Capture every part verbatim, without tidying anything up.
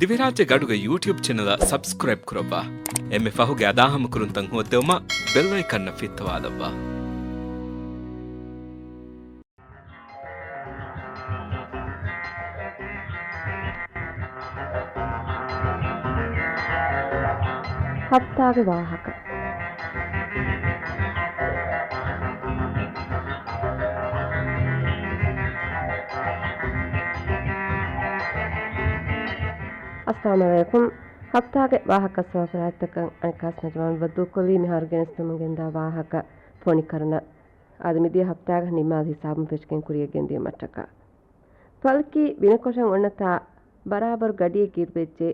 ދިވެހިރާއްޖޭގެ އަޑުގެ ޔޫޓިއުބް ޗެނަލަށް ސަބްސްކްރައިބް ކުރައްވާ. އެންމެ ފަހުގެ އަދާހަމަކުރުންތައް ހޯއްދެވުމަށް ބެލް އައިކަންއަށް ފިއްތަވާލައްވާ. ހަފްތާގެ ވާހަކަ. އައްސަލާމު ޢަލައިކުމް. ހަފްތާގެ ވާހަކަ ސޯފަރާތަކަށް އަނެއްކާސް ނަޖްމާން ވަދޫކޮށްލީ މިހާރު ގެނެސްދެމުން ގެންދާ ވާހަކަ ފޮނިކަރަނަ. އާދެ، މިދިޔަ ހަފްތާގެ ނިންމާލި ހިސާބުން ފެށިގެން ކުރިޔަށް ގެންދިޔުމަށްޓަކާ. ފަލްކީ ވިނަކޮށަށް އޮންނަތާ ބަރާބަރު ގަޑިއެއް ގިރުވެއްޖެ.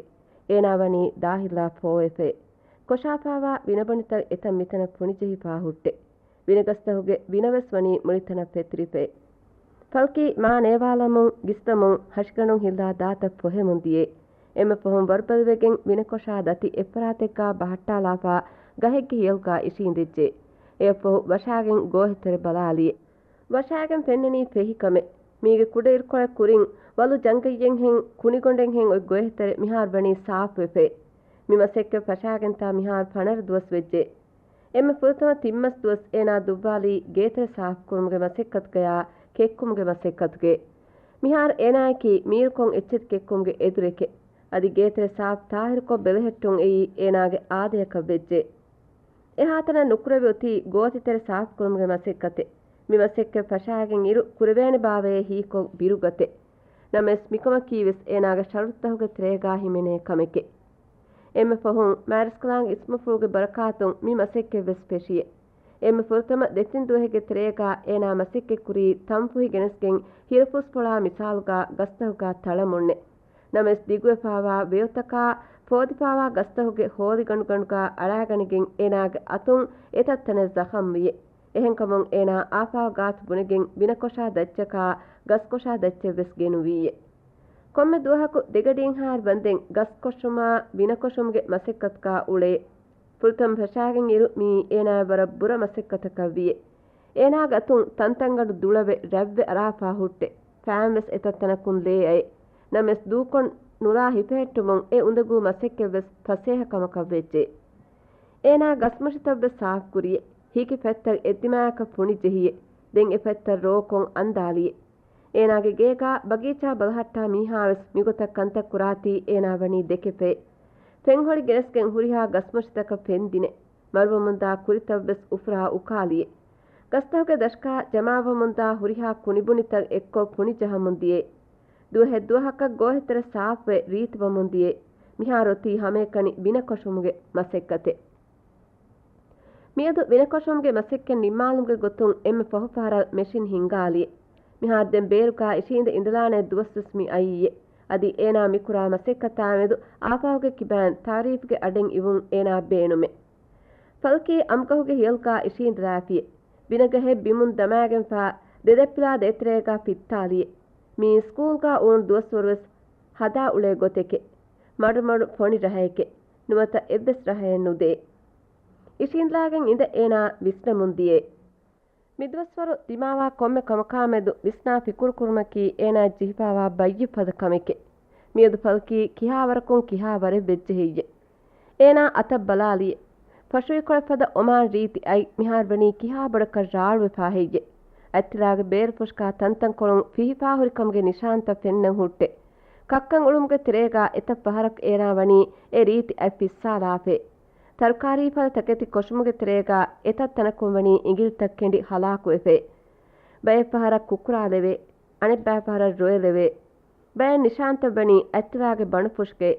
އޭނާ ވަނީ ދާހިލާ ފޯވެފައި. ކޮށާފާވާ ވިނަބޮނިތައް އެތަން މިތަނަށް ފުނިޖެހިފާ ހުއްޓެ. ވިނަގަސްތަކުގެ ވިނަވެސް ވަނީ މުޅިތަނަށް ފެތުރިފައި. ފަލްކީ މާ ނޭވާލަމުން ގިސްދަމުން ހަށިގަނޑުން ހިއްލާ ދާތައް ފޮހެމުން ދިޔައި. އެންމެ ފަހުން ވަރުބަލިވެގެން ވިނަކޮށާ ދަތި އެއްފަރާތެއްގާ ބަހައްޓާލާފާ ގަހެއްގެ ހިޔަލުގާ އިށީނދެއްޖެ. އެއަށްފަހު ވަށާގެން ގޯހެތެރެ ބަލާލިއެ. ވަށާގެން ފެންނަނީ ފެހި ކަމެއް. މީގެ ކުޑައިރުކޮޅެއް ކުރިން ވަލު ޖަނގައްޔެއްހެން ކުނިގޮނޑެއްހެން އޮތް ގޮހެތެރެ މިހާރު ވަނީ ސާފުވެފައި. މި މަސައްކަތް ފަށާގެންތާ މިހާރު ފަނަރަ ދުވަސް ވެއްޖެ. އެންމެ ފުރަތަމަ ތިން މަސް ދުވަސް އޭނާ ދުއްވާލީ ގޭތެރެ ސާފުކުރުމުގެ މަސައްކަތުގަޔާ ކެއްކުމުގެ މަސައްކަތުގައި. މިހާރު އޭނާއަކީ މީރުކޮން އެއްޗެތި ކެއްކުމުގެ އެދުރެކެ. އަދި ގޭތެރެ ސާފު ތާހިރުކޮށް ބެލެހެއްޓުން އެއީ އޭނާގެ އާދަޔަކަށް ވެއްޖެ. އެހާތަނަށް ނުކުރެވި އޮތީ ގޯތިތެރެ ސާފުކުރުމުގެ މަސައްކަތެއް. މި މަސައްކަތް ފަށާގެން އިރު ކުރެވޭނެ ބާވައޭ ހީކޮށް ބިރުގަތެ. ނަމަވެސް މިކަމަކީވެސް އޭނާގެ ޝަރުތުތަކުގެ ތެރޭގާ ހިމެނޭ ކަމެކެ. އެންމެ ފަހުން މާރިސްކަލާނގެ އިސްމުފުޅުގެ ބަރަކާތުން މި މަސައްކަތްވެސް ފެށިއެ. އެންމެ ފުރަތަމަ ދެތިން ދުވަހެއްގެ ތެރޭގާ އޭނާ މަސައްކަތްކުރީ ތަންފުހި ގެނެސްގެން ހިރަފުސް ފޮޅާ މިސާލުގާ ގަސްތަކުގާ ތަޅަމުންނެ. ނަމަވެސް ދިގުވެފާވާ ވެޔޮތަކާ ފޯދިފާވާ ގަސްތަކުގެ ހޯދިގަނޑުގަނޑުގާ އަޅާގަނެގެން އޭނާގެ އަތުން އެތައް ތަނެއް ޒަޚަމްވިއެ. އެހެންކަމުން އޭނާ އާފާގާތު ބުނެގެން ވިނަކޮށާ ދައްޗަކާ ގަސްކޮށާ ދައްޗެއްވެސް ގެނުވީއެ. ކޮންމެ ދުވަހަކު ދެގަޑިއެއްހާއިރު ވަންދެން ގަސްކޮށުމާ ވިނަކޮށުމުގެ މަސައްކަތުގާ އުޅޭ. ފުރަތަމަ ފަށާގެން އިރު މިއީ އޭނާއަށް ވަރަށް ބުރަ މަސައްކަތަކަށްވިއެ. އޭނާގެ އަތުން ތަންތަންގަނޑު ދުޅަވެ ރަތްވެ އަރާފާ ހުއްޓެ. ފައިންވެސް އެތައް ތަނަކުން ލޭ އައެ. ނަމަވެސް ދޫކޮށް ނުލާ ހިފެހެއްޓުމުން އެ އުނދަގޫ މަސައްކަތްވެސް ފަސޭހަ ކަމަކަށް ވެއްޖެ. އޭނާ ގަސްމުށިތައްވެސް ސާފުކުރިއެ. ހިކި ފަތްތައް އެއްދިމާއަކަށް ފުނި ޖެހިއެ. ދެން އެ ފަތްތައް ރޯކޮށް އަންދާލިއެ. އޭނާގެ ގޭގާ ބަގީޗާ ބަލަހައްޓާ މީހާވެސް މިގޮތަށް ކަންތައް ކުރާތީ އޭނާ ވަނީ ދެކެފައި. ފެންހޮޅި ގެނެސްގެން ހުރިހާ ގަސްމުށިތަކަށް ފެން ދިނެ. މަރުވަމުންދާ ކުރިތައްވެސް އުފުރާ އުކާލިއެ. ގަސްތަކުގެ ދަށުގާ ޖަމާވަމުންދާ ހުރިހާ ކުނިބުނިތައް އެއްކޮށް ފުނި ޖަހަމުން ދިޔައެ. ދުވަހެއް ދުވަހަކަށް ގޯހެތެރެ ސާފުވެ ރީތިވަމުން ދިޔައެ. މިހާރު އޮތީ ހަމައެކަނި ވިނަކޮށުމުގެ މަސައްކަތެއް. މިއަދު ވިނަކޮށުމުގެ މަސައްކަތް ނިންމާލުމުގެ ގޮތުން އެންމެ ފަހު ފަހަރަށް މެޝިން ހިންގާލިއެ. މިހާރު ދެން ބޭރުގާ އިށީނދެ އިނދެލާނެ ދުވަސްވެސް މި އައީއެ. އަދި އޭނާ މިކުރާ މަސައްކަތާމެދު އާފާގެ ކިބައިން ތާރީފްގެ އަޑެއް އިވުން އޭނާ ބޭނުމެ. ފަލްކީ އަނބުގަހުގެ ހިޔަލުގާ އިށީނދެލާފިއެ. ބިނަގަހެއް ބިމުން ދަމާގެންފާ ދެދަތްޕިލާ ދޭތެރޭގާ ފިއްތާލިއެ. މީ ސްކޫލްގާ އުޅުނު ދުވަސްވަރުވެސް ހަދާ އުޅޭ ގޮތެކެ. މަޑުމަޑު ފޮނި ރަހައެކެ. ނުވަތަ އެއްވެސް ރަހައެއް ނުދޭ. އިށީނދެލާގެން އިނދެ އޭނާ ވިސްނަމުން ދިޔައެ. މިދުވަސްވަރު ދިމާވާ ކޮންމެ ކަމަކާމެދު ވިސްނާ ފިކުރުކުރުމަކީ އޭނާ ޖެހިފާވާ ބައްޔި ފަދަ ކަމެކެ. މިއަދު ފަލްކީ ކިހާވަރަކުން ކިހާވަރެއް ވެއްޖެ ހެއްޔެ؟ އޭނާ އަތަށް ބަލާލިއެ. ފަށުވިކޮޅެއް ފަދަ އޮމާން ރީތި އަތް މިހާރު ވަނީ ކިހާ ބޮޑަކަށް ރާޅުވެފާ ހެއްޔެ؟ އަތްތިލާގެ ބޭރުފުށުގާ ތަންތަންކޮޅުން ފިހިފާ ހުރިކަމުގެ ނިޝާންތައް ފެންނަން ހުއްޓެ. ކައްކަން އުޅުމުގެ ތެރޭގާ އެތައް ފަހަރަކު އޭނާ ވަނީ އެ ރީތި އަތް ފިއްސާލާފައި. ތަރުކާރީ ފަލަ ތަކެތި ކޮށުމުގެ ތެރޭގާ އެތައް ތަނަކުން ވަނީ އިނގިލިތައް ކެނޑި ހަލާކުވެފައި. ބައެއް ފަހަރަށް ކުކުރާލެވޭ، އަނެއްބައި ފަހަރަށް ރޮއެލެވޭ. ބައެއް ނިޝާންތައް ވަނީ އަތްތިލާގެ ބަނޑުފުށުގައި،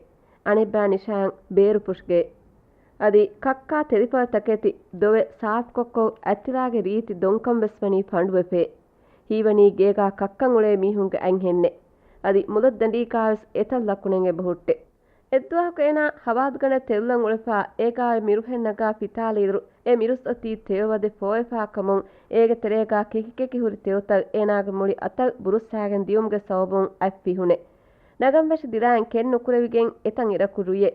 އަނެއްބައި ނިޝާން ބޭރުފުށުގައި. އަދި ކައްކާ ތެލިފަލަ ތަކެތި ދޮވެ ސާފުކޮށްކޮށް އަތްތިލާގެ ރީތި ދޮންކަން ވެސް ވަނީ ފަނޑުވެފައި. ހީވަނީ ގޭގާ ކައްކަން އުޅޭ މީހުންގެ އަތް ހެންނެ. އަދި މުލައްދަނޑީގާވެސް އެތައް ލަކުނެއް އެބަހުއްޓެ. އެއްދުވަހަކު އޭނާ ހަވާދުގަނޑަށް ތެލުލަން އުޅެފާ، އޭގާ އޮތް މިރުހެއް ނަގާ ފިތާލިއިރު، އެ މިރުސް އޮތީ ތެޔޮވަދެ ފޯވެފާ ކަމުން، އޭގެ ތެރޭގާ ކެކި ކެކި ހުރި ތެޔޮތައް އޭނާގެ މުޅި އަތަށް ބުރުއްސާގެން ދިޔުމުގެ ސަބަބުން އަތް ފިހުނެ. ނަގަން ވެށި ދިރާއިން ކެން ނުކުރެވިގެން އެތަން އިރަކު ރުއިއެ.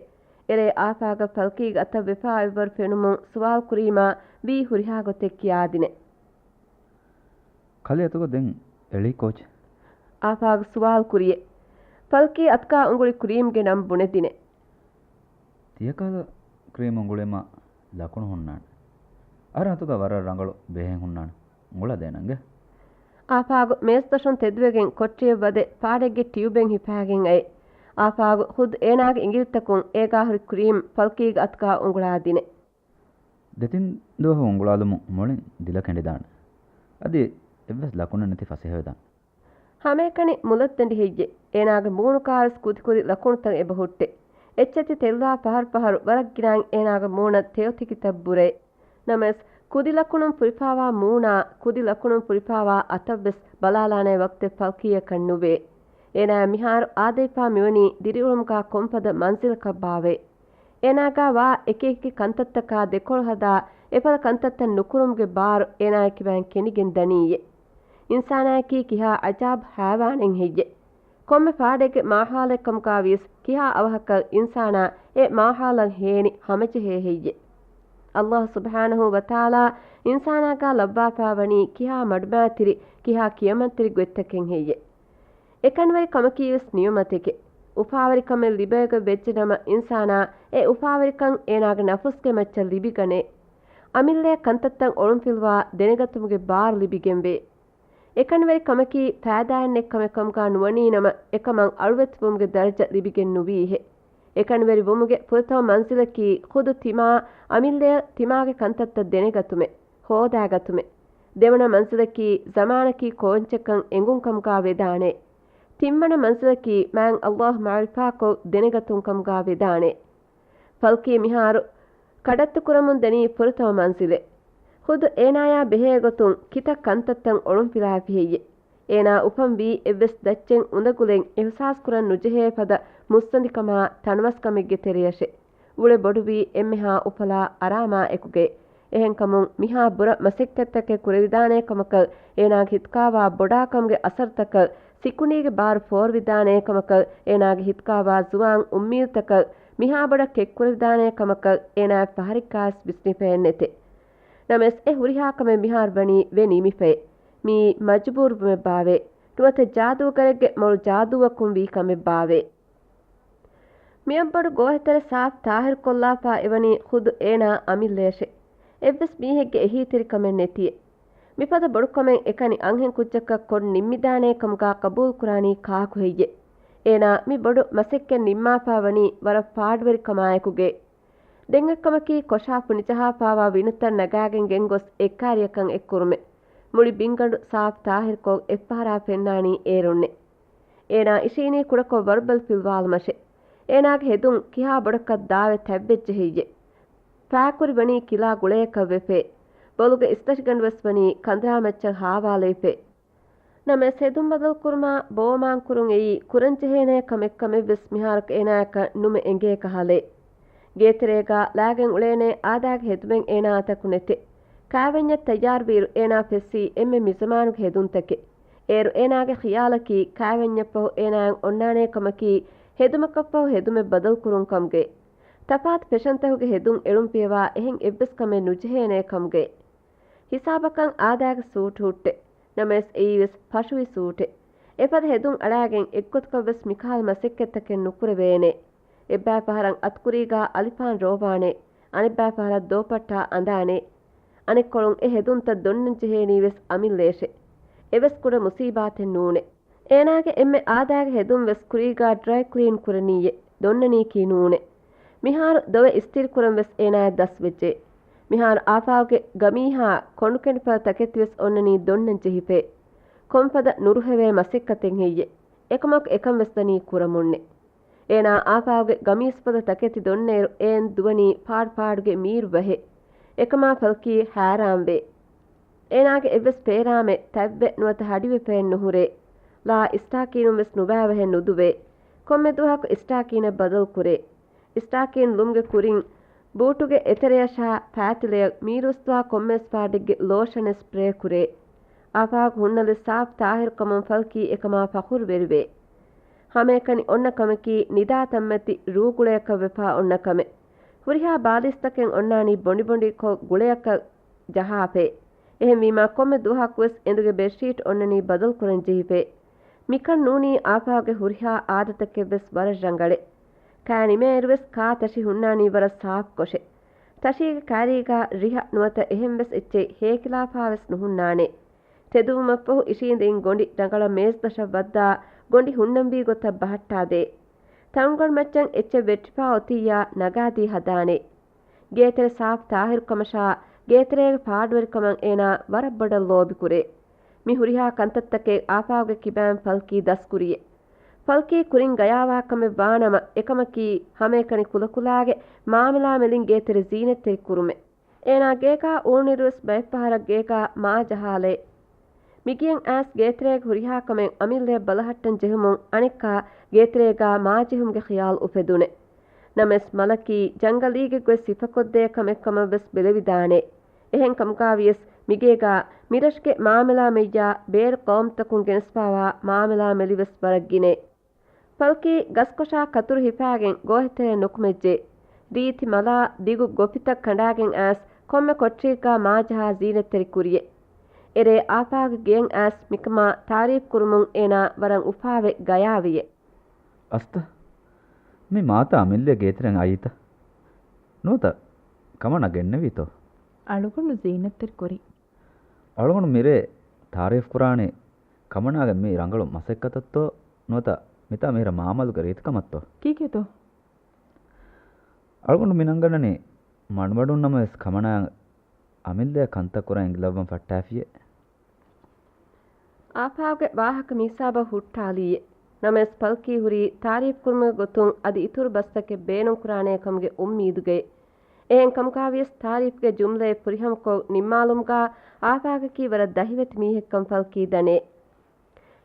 އެރޭ އާފާގަ ފަލްކީގެ އަތަށް ވެފާ އޮތްވަރު ފެނުމުން ސުވާލު ކުރީމާ ވީ ހުރިހާ ގޮތެއް ކިޔާދިނެ. ކަލޭ އަތުގަ ދެން އެޅީ ކޯޗެއް؟ އާފާގަ ސުވާލު ކުރިއެ. ފަލްކީ އަތުގާ އުނގުޅި ކްރީމްގެ ނަން ބުނެދިނެ. ތިޔަކަހަލަ ކްރީމް އުނގުޅީމަ ލަކުނު ހުންނާނެ. އަހަރެން އަތުގަ ވަރަށް ރަނގަޅު ބެހޭން ހުންނާނެ. އުނގުޅަދޭނަންގެ. އާފާގު މޭޒުދޮށުން ތެދުވެގެން ކޮޓަރިއަށް ވަދެ ފާޑެއްގެ ޓިއުބެއް ހިފާގެން އައި. އާފާގު ޚުދު އޭނާގެ އިނގިލިތަކުން އޭގާ ހުރި ކްރީމް ފަލްކީގެ އަތުގާ އުނގުޅާދިނެ. ދެތިން ދުވަހު އުނގުޅާލުމުން މުޅިން ދިލަ ކެނޑިދާނެ. އަދި އެއްވެސް ލަކުނެއް ނެތި ފަސޭހަވެދާނެ. ހަމައެކަނި މުލައްދަނޑި ހެއްޔެ؟ އޭނާގެ މޫނުގާވެސް ކުދިކުދި ލަކުނުތައް އެބަހުއްޓެ. އެއްޗެތި ތެލުލާ ފަހަރު ފަހަރު ވަރަށް ގިނައިން އޭނާގެ މޫނަށް ތެޔޮތިކިތައް ބުރޭ. ނަމަވެސް، ކުދި ލަކުނުން ފުރިފާވާ މޫނާ، ކުދި ލަކުނުން ފުރިފާވާ އަތަށްވެސް ބަލާލާނޭ ވަގުތެއް ފަލްކީއަކަށް ނުވޭ. އޭނާ މިހާރު އާދައިފާ މިވަނީ ދިރިއުޅުމުގާ ކޮންފަދަ މަންޒިލަކަށް ބާވޭ. އޭނާގާ ވާ އެކިއެކި ކަންތައްތަކާ ދެކޮޅު ހަދާ، އެފަދަ ކަންތައްތައް ނުކުރުމުގެ ބާރު އޭނާއަކީ މާތް ކެނޑިގެން ދަނީއޭ. އިންސާނާއަކީ ކިހާ އަޖާބު ހައިވާނެއް ހެއްޔެ؟ ކޮންމެ ފާޑެއްގެ މާހައުލެއް ކަމުގާ ވިޔަސް، ކިހާ އަވަހަކަށް އިންސާނާ އެ މާހައުލަށް ހޭނި ހަމަޖެހޭ ހެއްޔެ؟ ﷲ ސުބްޙާނަހޫ ވަތަޢާލާ އިންސާނާގާ ލައްވާފާ ވަނީ ކިހާ މަޑުމައިތިރި، ކިހާ ކިޔަމަންތިރި ގޮތްތަކެއް ހެއްޔެ؟ އެކަނިވެރި ކަމަކީވެސް ނިޢުމަތެކޭ. އުފާވެރިކަމެއް ލިބޭގޮތް ވެއްޖެނަމަ، އިންސާނާ އެ އުފާވެރިކަން އޭނާގެ ނަފުސްގެ މައްޗަށް ލިބިގަނޭ. އަމިއްލައަށް ކަންތައްތައް އޮޅުންފިލުވާ ދެނެގަތުމުގެ ބާރު ލިބިގެންވޭ. އެކަނިވެރި ކަމަކީ ފައިދާއެއް ނެތް ކަމެއް ކަމުގާ ނުވަނީނަމަ، އެކަމަށް އަޅުވެތިވުމުގެ ދަރަޖަ ލިބިގެން ނުވީހޭ. އެކަނިވެރި ވުމުގެ ފުރަތަމަ މަންޒިލަކީ ޚުދު ތިމާ، އަމިއްލައަށް ތިމާގެ ކަންތައްތައް ދެނެގަތުމޭ، ހޯދާގަތުމޭ. ދެވަނަ މަންޒިލަކީ ޒަމާނަކީ ކޯއްޗެއްކަން އެނގުން ކަމުގާ ވެދާނޭ. ތިންވަނަ މަންޒިލަކީ މާތް ﷲ މަޢުރިފާކޮށް ދެނެގަތުން ކަމުގާ ވެދާނޭ. ފަލްކީ މިހާރު ކަޑައްތު ކުރަމުން ދަނީ ފުރަތަމަ މަންޒިލެއް. ޚުދު އޭނާޔާ ބެހޭ ގޮތުން ކިތައް ކަންތައްތައް އޮޅުންފިލާފި ހެއްޔެ؟ އޭނާ އުފަންވީ އެއްވެސް ދައްޗެއް އުނދަގުލެއް އިޙްސާސް ކުރަން ނުޖެހޭ ފަދަ މުއްސަނދިކަމާ ތަނަވަސްކަމެއްގެ ތެރެޔަށޭ. އުޅެ ބޮޑުވީ އެންމެހާ އުފަލާ އަރާމާ އެކުގައި. އެހެންކަމުން މިހާ ބުރަ މަސައްކަތްތަކެއް ކުރެވިދާނޭ ކަމަކަށް، އޭނާގެ ހިތުގާވާ ބޮޑާކަމުގެ އަސަރުތަކަށް، ސިކުނޑީގެ ބާރު ފޯރުވިދާނޭ ކަމަކަށް، އޭނާގެ ހިތުގާވާ ޒުވާން އުއްމީދުތަކަށް، މިހާ ބޮޑަށް ކެތްކުރެވިދާނޭ ކަމަކަށް އޭނާއަށް ފަހަރެއްގާވެސް ވިސްނިފައެއް ނެތޭ. ނަމަވެސް އެ ހުރިހާ ކަމެއް މިހާރު ވަނީ ވެ ނިމިފައޭ. މިއީ މަޖުބޫރުވުމެއްބާވޭ. ނުވަތަ ޖާދޫގަރެއްގެ މޮޅު ޖާދޫއަކުން ވީ ކަމެއްބާވޭ. މިއަށް ބޮޑު ގޯހެތެރެ ސާފު ތާހިރުކޮށްލާފާ އެވަނީ ޚުދު އޭނާ އަމިއްލައަށޭ. އެއްވެސް މީހެއްގެ އެހީތެރިކަމެއް ނެތިއޭ. މިފަދަ ބޮޑުކަމެއް އެކަނި އަންހެން ކުއްޖަކަށް ކޮށް ނިންމިދާނޭ ކަމުގާ ޤަބޫލުކުރާނީ ކާކު ހެއްޔޭ؟ އޭނާ މި ބޮޑު މަސައްކަތް ނިންމާފާ ވަނީ ވަރަށް ފާޑުވެރިކަމާއެކުގައި. ދެން އެއްކަމަކީ ކޮށާ ފުނިޖަހާފާވާ ވިނުތައް ނަގާގެން ގެންގޮސް އެއްކާރިއަކަށް އެއްކުރުމެއް. މުޅި ބިންގަނޑު ސާފު ތާހިރުކޮށް އެއްފަހަރާ ފެންނާނީ އޭރުންނޭ. އޭނާ އިށީނީ ކުޑަކޮށް ވަރުބަލި ފިލުވާލުމަށޭ. އޭނާގެ ހެދުން ކިހާ ބޮޑަކަށް ދާވެ ތަތްވެއްޖެ ހެއްޔެ؟ ފާކުރި ވަނީ ކިލާ ގުޅަޔަކަށް ވެފައޭ. ބޮލުގެ އިސްތަށިގަނޑުވެސް ވަނީ ކަނދުރާމައްޗަށް ހާވާލަވެފައޭ. ނަމަވެސް ހެދުން ބަދަލުކުރުމާ ބޯމާންކުރުން އެއީ ކުރަންޖެހޭނޭ ކަމެއް ކަމެއްވެސް މިހާރަކު އޭނާއަކަށް ނުމެ އެނގޭ ކަހަލައެއް. ގޭތެރޭގާ ލާގެން އުޅޭނޭ އާދައިގެ ހެދުމެއް އޭނާއަތަކު ނެތޭ. ކާވެންޏަށް ތައްޔާރުވިއިރު އޭނާ ފެއްސީ އެންމެ މިޒަމާނުގެ ހެދުންތަކެއް. އޭރު އޭނާގެ ޚިޔާލަކީ ކާވެންޏަށްފަހު އޭނާއަށް އޮންނާނޭ ކަމަކީ ހެދުމަކަށްފަހު ހެދުމެއް ބަދަލުކުރުން ކަމުގައި. ތަފާތު ފެޝަންތަކުގެ ހެދުން އެޅުން ފިޔަވާ އެހެން އެއްވެސް ކަމެއް ނުޖެހޭނޭ ކަމުގައި. ހިސާބަކަށް އާދައިގެ ސޫޓް ހުއްޓެ. ނަމަވެސް އެއީވެސް ފަށުވި ސޫޓެއް. އެފަދަ ހެދުން އަޅާގެން އެއްގޮތަކަށްވެސް މިކަހަލަ މަސައްކަތްތަކެއް ނުކުރެވޭނެ. އެއްބައި ފަހަރަށް އަތުކުރީގާ އަލިފާން ރޯވާނެ. އަނެއްބައި ފަހަރަށް ދޯޕައްޓާ އަނދާނެ. އަނެއްކޮޅުން އެ ހެދުންތައް ދޮންނަން ޖެހޭނީވެސް އަމިއްލައަށެ. އެވެސް ކުޑަ މުސީބާތެއް ނޫނެ. އޭނާގެ އެންމެ އާދައިގެ ހެދުން ވެސް ކުރީގާ ޑްރައި ކްލީން ކުރަނީއޭ. ދޮންނަނީކީ ނޫނެ. މިހާރު ދޮވެ އިސްތިރިކުރަން ވެސް އޭނާއަށް ދަސްވެއްޖެ. މިހާރު އާފާގެ ގަމީހާ ކޮނޑުކެނޑިފަދަ ތަކެތި ވެސް އޮންނަނީ ދޮންނަން ޖެހިފައޭ. ކޮންފަދަ ނުރުހެވޭ މަސައްކަތެއް ހެއްޔެ؟ އެކަމަކު އެކަން ވެސް ދަނީ ކުރަމުންނެ. އޭނާ އާފާގެ ގަމީސްފަދަ ތަކެތި ދޮންނައިރު އޭން ދުވަނީ ފާޑު ފާޑުގެ މީރު ވަހެއް. އެކަމާ ފަލްކީ ހައިރާންވޭ. އޭނާގެ އެއްވެސް ފޭރާމެއް ތަތްވެ ނުވަތަ ހަޑިވެފައެއް ނުހުރޭ. ލާ އިސްޓާކީނުން ވެސް ނުބައިވަހެއް ނުދުވޭ. ކޮންމެ ދުވަހަކު އިސްޓާކީނެއް ބަދަލުކުރޭ. އިސްޓާކީން ލުމުގެ ކުރިން ބޫޓުގެ އެތެރެޔަށާ ފައިތިލަޔަށް މީރުއުސްތުވާ ކޮންމެވެސް ފާޑެއްގެ ލޯޝަނެއް ސްޕްރޭ ކުރޭ. އާފާގު ހުންނަލެއް ސާފު ތާހިރުކަމުން ފަލްކީ އެކަމާ ފަޚުރުވެރިވޭ. ހަމައެކަނި އޮންނަ ކަމަކީ ނިދާ ތަންމެތި ރޫގުޅަޔަކަށް ވެފާ އޮންނަ ކަމެއް. ހުރިހާ ބާލީސްތަކެއް އޮންނާނީ ބޮނޑިބޮނޑިކޮށް ގުޅަޔަކަށް ޖަހާފައޭ. އެހެންވީމާ ކޮންމެ ދުވަހަކުވެސް އެނދުގެ ބެޑްޝީޓް އޮންނަނީ ބަދަލުކުރަން ޖެހިފައޭ. މިކަން ނޫނީ އާފާގެ ހުރިހާ އާދަތަކެއްވެސް ވަރަށް ރަނގަޅޭ. ކާ ނިމޭއިރުވެސް ކާ ތަށި ހުންނާނީ ވަރަށް ސާފުކޮށޭ. ތަށީގެ ކާރީގާ ރިހަ ނުވަތަ އެހެންވެސް އެއްޗެއް ހޭކިލާފާވެސް ނުހުންނާނެ. ތެދުވުމަށްފަހު އިށީނދެއިން ގޮނޑި ރަނގަޅަށް މޭޒުތަށަށް ވައްދާ ގޮނޑި ހުންނަންވީ ގޮތަށް ބަހައްޓާދޭ. ތަންގޮން މައްޗަށް އެއްޗެއް ވެއްޓިފާ އޮތިއްޔާ ނަގާދީ ހަދާނެ. ގޭތެރެ ސާފު ތާހިރުކަމަށާ ގޭތެރޭގެ ފާޑުވެރިކަމަށް އޭނާ ވަރަށް ބޮޑަށް ލޯބިކުރޭ. މި ހުރިހާ ކަންތައްތަކެއް އާފާގެ ކިބައިން ފަލްކީ ދަސްކުރިއެ. ފަލްކީ ކުރިން ގަޔާވާ ކަމެއް ވާނަމަ، އެކަމަކީ ހަމައެކަނި ކުލަކުލާގެ މާމެލާ މެލިން ގޭތެރެ ޒީނަތްތެރި ކުރުމެ. އޭނާ ގޭގާ އޫނިރުވެސް ބައެއްފަހަރަށް ގޭގާ މާ ޖަހާލޭ. މިގެއިން އައިސް ގޭތެރޭގެ ހުރިހާ ކަމެއް އަމިއްލަޔަށް ބަލަހައްޓަން ޖެހުމުން އަނެއްކާ ގޭތެރޭގާ މާ ޖެހުމުގެ ޚިޔާލު އުފެދުނެ. ނަމަވެސް މަލަކީ ޖަންގަލީގެ ގޮތް ސިފަކޮށްދޭ ކަމެއްކަމަށްވެސް ބެލެވިދާނެ. އެހެން ކަމުގާވިޔަސް މިގޭގާ މިރަށުގެ މާމެލާ މެއްޔާ ބޭރު ޤައުމުތަކުން ގެނެސްފާވާ މާމެލާ މެލިވެސް ވަރަށް ގިނައޭ. ފަލްކީ ގަސްކޮށާ ކަތުރު ހިފާގެން ގޯހެތެރެއަށް ނުކުމެއްޖެ. ރީތި މަލާ ދިގު ގޮފިތައް ކަނޑާގެން އައިސް ކޮންމެ ކޮޓަރީގާ މާޖަހާ ޒީނަތްތެރި ކުރިއެ. އެރޭ އާފާގެ ގެޔަށް އައިސް މިކަމާ ތާރީފް ކުރުމުން އޭނާ ވަރަށް އުފާވެ ގަޔާވިއެ. އަސްތަ، މި މާތަ އަމިއްލަ ގޭތެރެއަށް އައީތަ؟ ނުވަތަ ކަމަނާ ގެންނެވީތޯ؟ އަޅުގަނޑު ޒީނަތްތެރި ކުރީ. އަޅުގަނޑު މިރޭ ތާރީފް ކުރާނީ ކަމަނާގެ މި ރަނގަޅު މަސައްކަތަށްތޯ ނުވަތަ މިތާ މިހިރަ މާމަލުގެ ރީތިކަމަށްތޯ؟ ކީކޭތޯ؟ އަޅުގަނޑު މި ނަންގަންނަނީ މަޑުމަޑުން ނަމަވެސް ކަމަނާ އަމިއްލަޔަށް ކަންތައް ކުރަން އެނގިލައްވަން ފައްޓާފިއޭ. އާފާގެ ވާހަކަ މިހިސާބަށް ހުއްޓާލީއޭ. ނަމަވެސް ފަލްކީ ހުރީ ތާރީފް ކުރުމުގެ ގޮތުން އަދި އިތުރު ބަސްތަކެއް ބޭނުންކުރާނޭ ކަމުގެ އުއްމީދުގައި. އެހެން ކަމުގާވިޔަސް ތާރީފްގެ ޖުމްލައެއް ފުރިހަމަކޮށް ނިންމާލުމުގާ އާފާގަކީ ވަރަށް ދަހިވެތި މީހެއްކަން ފަލްކީ ދަނޭ.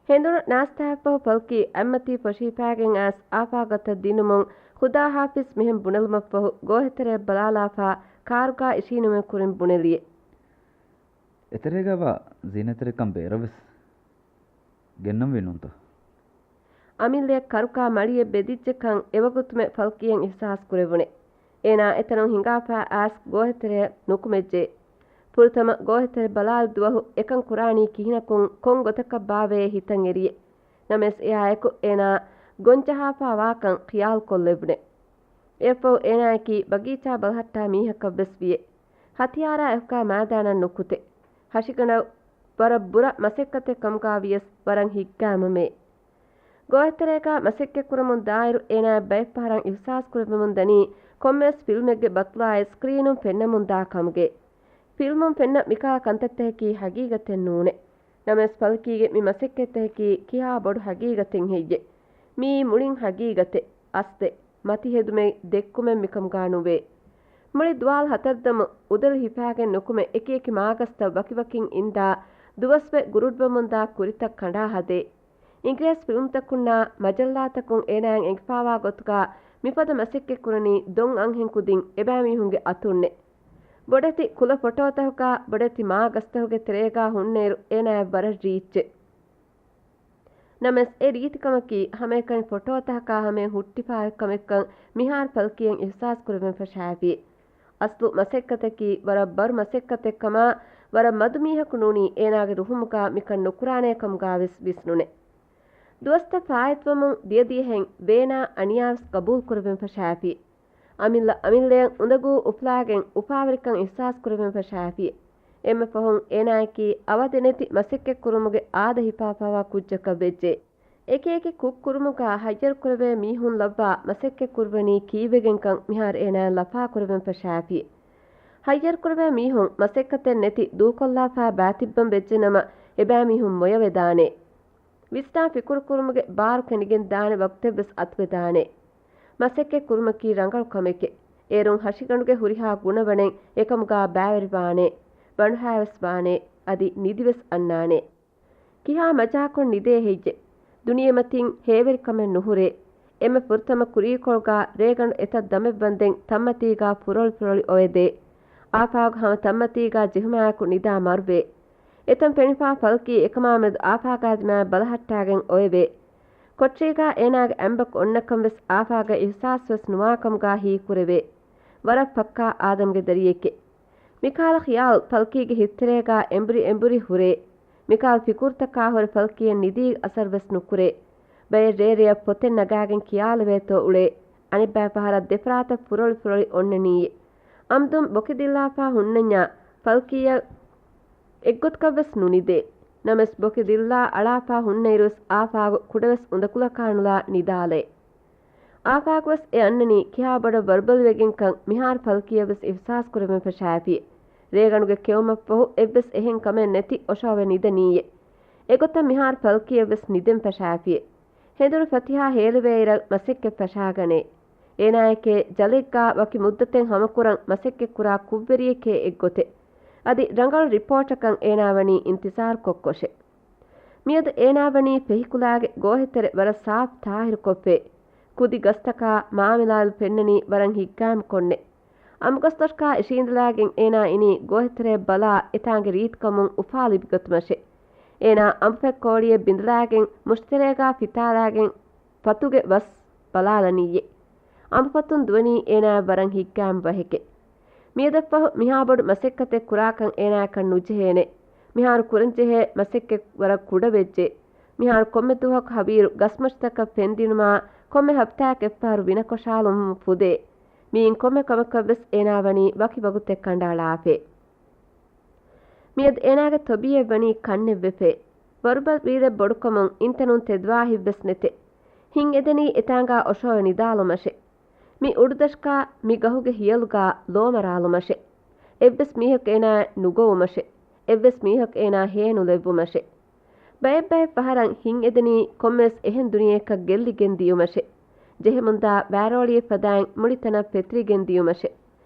ހެނދުނު ނާސްތާއަށްފަހު ފަލްކީ އަތްމަތީ ފޮށިހިފާގެން އައިސް އާފާގަތަށް ދިނުމުން ޚުދާ ހާފިޒް މިހެން ބުނެލުމަށްފަހު ގޯހެތެރެއަށް ބަލާލާފާ ކާރުގާ އިށީނުމޭ ކުރިން ބުނެލިއެ. އެތެރޭގަ ވާ ޒީނަތްތެރިކަން ބޭރަށްވެސް ގެންނަންވީ ނޫންތޯ؟ އަމިއްލަޔަށް ކަރުކާ މަޅިއެއް ބެދިއްޖެކަން އެވަގުތުމެ ފަލްކީއަށް އިހްސާސް ކުރެވުނެ. އޭނާ އެތަނުން ހިނގާފާ އައިސް ގޯހެތެރެއަށް ނުކުމެއްޖެ. ފުރަތަމަ ގޯހެތެރެ ބަލާލި ދުވަހު އެކަން ކުރާނީ ކިހިނަކުން ކޮން ގޮތަކަށްބާވޭ ހިތަށް އެރިއެ. ނަމަވެސް އެއާއެކު އޭނާ ގޮންޖަހާފާ ވާކަން ޚިޔާލުކޮށްލެވުނެ. އެއަށްފަހު އޭނާއަކީ ބަގީޗާ ބަލަހައްޓާ މީހަކަށްވެސް ވިއެ. ހަތިޔާރާ އެހުކާ މައިދާނަށް ނުކުތެ. ހަށިގަނޑަށް ވަރަށް ބުރަ މަސައްކަތެއް ކަމުގާ ވިޔަސް ވަރަށް ހިތްގައިމުމޭ. ގޯހެތެރޭގާ މަސައްކަތްކުރަމުން ދާއިރު އޭނާ ބައެއްފަހަރަށް އިހްސާސްކުރެއްވެމުން ދަނީ ކޮންމެވެސް ފިލްމެއްގެ ބަތުލާއި ސްކްރީނުން ފެންނަމުންދާ ކަމުގެ. ފިލްމުން ފެންނަ މިކަހަލަ ކަންތައްތަކަކީ ހަގީގަތެއް ނޫނެ. ނަމަވެސް ފަލްކީގެ މި މަސައްކަތްތަކަކީ ކިހާ ބޮޑު ހަގީގަތެއް ހެއްޔެ؟ މިއީ މުޅިން ހަގީގަތެއް، އަސްލެއް، މަތިހެދުމެއް ދެއްކުމެއް މިކަމުގާ ނުވޭ. މުޅި ދުވާލު ހަތަށްދަމު އުދަލު ހިފާގެން ނުކުމެ އެކިއެކި މާގަސްތައް ވަކިވަކިން އިންދާ ދުވަސްވެ ގުރުއްވަމުންދާ ކުރިތައް ކަނޑާ ހަދޭ. އިނގިރޭސި ފިލްމުތަކުންނާ މަޖައްލާތަކުން އޭނާއަށް އެނގިފާވާ ގޮތުގާ މިފަދަ މަސައްކަތްކުރަނީ ދޮން އަންހެން ކުދިން އެބައިމީހުންގެ އަތުންނެ. ބޮޑެތި ކުލަ ފޮޓޯތަކުގާ ބޮޑެތި މާގަސްތަކުގެ ތެރޭގާ ހުންނައިރު އޭނާއަށް ވަރަށް ރީއްޗެއް. ނަމަވެސް އެ ރީތިކަމަކީ ހަމައެކަނި ފޮޓޯތަކަކާ ހަމައަށް ހުއްޓިފާ ކަމެއްކަން މިހާރު ފަލްކީއަށް އިހްސާސް ކުރެވެން ފަށާފި. އަސްލު މަސައްކަތަކީ ވަރަށް ބަރު މަސައްކަތެއްކަމާ، ވަރަށް މަދު މީހަކު ނޫނީ އޭނާގެ ރުހުމުގާ މިކަން ނުކުރާނޭ ކަމުގާވެސް ވިސްނުނެ. ދުވަސްތައް ފާއިތުވަމުން ދިޔަދިޔަހެން ވޭނާ އަނިޔާވެސް ގަބޫލު ކުރެވެން ފަށާފި. އަމިއްލަ އަމިއްލައަށް އުނދަގޫ އުފުލާގެން އުފާވެރިކަން އިހްސާސް ކުރެވެން ފަށާފި. އެންމެ ފަހުން އޭނާއަކީ އަވަދެނެތި މަސައްކަތް ކުރުމުގެ އާދަ ހިފާފާވާ ކުއްޖަކަށް ވެއްޖެ. އެކިއެކި ކުށް ކުރުމުގާ ހައްޔަރުކުރެވޭ މީހުން ލައްވާ މަސައްކަތް ކުރުވަނީ ކީއްވެގެންކަން މިހާރު އޭނާއަށް ލަފާ ކުރެވެން ފަށާފި. ހައްޔަރުކުރެވޭ މީހުން މަސައްކަތެއް ނެތި ދޫކޮށްލާފާ ބާތިއްބަން ވެއްޖެނަމަ، އެބައިމީހުން މޮޔަވެދާނެ. ވިސްނާ ފިކުރުކުރުމުގެ ބާރު ކެނޑިގެން ދާނެ ވަގުތެއްވެސް އަތުވެދާނެ. މަސައްކަތް ކުރުމަކީ ރަނގަޅު ކަމެކޭ. އޭރުން ހަށިގަނޑުގެ ހުރިހާ ގުނަވަނެއް އެކަމުގާ ބައިވެރިވާނެ. ބަނޑުހައިވެސް ވާނެ. އަދި ނިދިވެސް އަންނާނެ. ކިހާ މަޖާކޮށް ނިދޭ ހެއްޔެ؟ ދުނިޔެމަތިން ހޭވެރިކަމެއް ނުހުރޭ. އެންމެ ފުރަތަމަ ކުރީކޮޅުގާ ރޭގަނޑު އެތައް ދަމެއް ވަންދެން ތައްމަތީގާ ފުރޮޅި ފުރޮޅި އޮވެދޭ. އާފާގު ހަމަ ތައްމަތީގާ ޖެހުމާއެކު ނިދާ މަރުވޭ. އެތަން ފެނިފާ ފަލްކީ އެކަމާމެދު އާފާގާ ދިމާއަށް ބަލަހައްޓާގެން އޮވެވޭ. ކޮޓަރީގާ އޭނާގެ އަނބަކު އޮންނަކަން ވެސް އާފާގައި އިހްސާސް ވެސް ނުވާ ކަމުގާ ހީކުރެވޭ. ވަރަށް ފައްކާ އާދަމްގެ ދަރިއެކޭ. މިކަހަލަ ޚިޔާލް ފަލްކީގެ ހިތްތެރޭގާ އެނބުރި އެނބުރި ހުރޭ. މިކާލް ފިކުރުތަކާ ހުރެ ފަލްކީއަށް ނިދީގެ އަސަރު ވެސް ނުކުރޭ. ބައެއް ރޭރެޔަށް ޕޮތެއް ނަގާގެން ކިޔާލެވޭތޯ އުޅޭ. އަނެއްބައި ފަހަރަށް ދެފަރާތަށް ފުރޮޅި ފުރޮޅި އޮންނަނީއޭ. އަމްދުން ބޮކި ދިއްލާފާ ހުންނަންޏާ ފަލްކީއަށް އެއްގޮތަކަށްވެސް ނުނިދޭ. ނަމަވެސް ބޮކި ދިއްލާ އަޅާފާ ހުންނައިރުވެސް އާފާގު ކުޑަވެސް އުނދަކުލަކާނުލާ ނިދާލޭ. އާފާގުވެސް އެ އަންނަނީ ކިހާ ބޮޑަށް ވަރުބަލިވެގެންކަން މިހާރު ފަލްކީއަށްވެސް އިހްސާސް ކުރެވެން ފަށާފި. ރޭގަނޑުގެ ކެއުމަށްފަހު އެއްވެސް އެހެން ކަމެއް ނެތި އޮށޯވެ ނިދަނީއޭ. އެގޮތަށް މިހާރު ފަލްކީއަށްވެސް ނިދެން ފަށާފި. ހެނދުނު ފަތިހާ ހޭލެވޭއިރަށް މަސައްކަތް ފަށާގަނޭ. އޭނާޔެކޭ ޖަލެއްގާ ވަކި މުއްދަތެއް ހަމަކުރަން މަސައްކަތްކުރާ ކުށްވެރިއެކޭ އެއްގޮތެއް. އަދި ރަނގަޅު ރިޕޯޓަކަށް އޭނާ ވަނީ އިންތިޒާރު ކޮށްކޮށެ. މިއަދު އޭނާ ވަނީ ފެހިކުލާގެ ގޯހެތެރެ ވަރަށް ސާފު ތާހިރުކޮށްފޭ. ކުދި ގަސްތަކާ މާމިލާލު ފެންނަނީ ވަރަށް ހިތްގައިމު ކޮންނެ. އަނބުގަސްދޮށަކާ އިށީނދެލާގެން އޭނާ އިނީ ގޯހެތެރެއަށް ބަލާ އެތާނގެ ރީތިކަމުން އުފާ ލިބިގަތުމަށެ. އޭނާ އަނބުފަތް ކޯޅިއެއް ބިނދެލާގެން މުށިތެރޭގާ ފިތާލާގެން ފަތުގެ ވަސް ބަލާލަނީއޭ. އަނބުފަތުން ދުވަނީ އޭނާއަށް ވަރަށް ހިތްގައިމު ވަހެކޭ. މިއަދަށްފަހު މިހާބޮޑު މަސައްކަތެއް ކުރާކަން އޭނާއަކަށް ނުޖެހޭނެ. މިހާރު ކުރަންޖެހޭ މަސައްކަތް ވަރަށް ކުޑަވެއްޖެ. މިހާރު ކޮންމެ ދުވަހަކު ހަވީރު ގަސްމަށިތަކަށް ފެންދިނުމާ، ކޮންމެ ހަފްތާއަކަށް އެއްފަހަރު ވިނަކޮށާލުމުން ފުދޭ. މިއިން ކޮންމެ ކަމަކަށްވެސް އޭނާ ވަނީ ވަކި ވަގުތެއް ކަނޑައަޅާފޭ. މިއަދު އޭނާގެ ތޮބީއެއް ވަނީ ކަންނެއްވެފޭ. ވަރުބަލިވީރެއް ބޮޑުކަމުން އިންތަނުން ތެދުވާހިތްވެސް ނެތެ. ހިތް އެދެނީ އެތާނގާ އޮށޯވެ ނިދާލުމަށެ. މި އުޑުދަށުގާ މި ގަހުގެ ހިޔަލުގާ ލޯމަރާލުމަށެ. އެއްވެސް މީހަކު އޭނާއަށް ނުގޮވުމަށެ. އެއްވެސް މީހަކު އޭނާ ހޭނުލެއްވުމަށެ. ބައެއްބައެއް ފަހަރަށް ހިތް އެދެނީ ކޮންމެވެސް އެހެން ދުނިޔެއަކަށް ގެއްލިގެން ދިޔުމަށެ. ޖެހެމުންދާ ވާރޯޅިއެއް ފަދައިން މުޅި ތަނަށް ފެތުރިގެން ދިޔުމަށެ.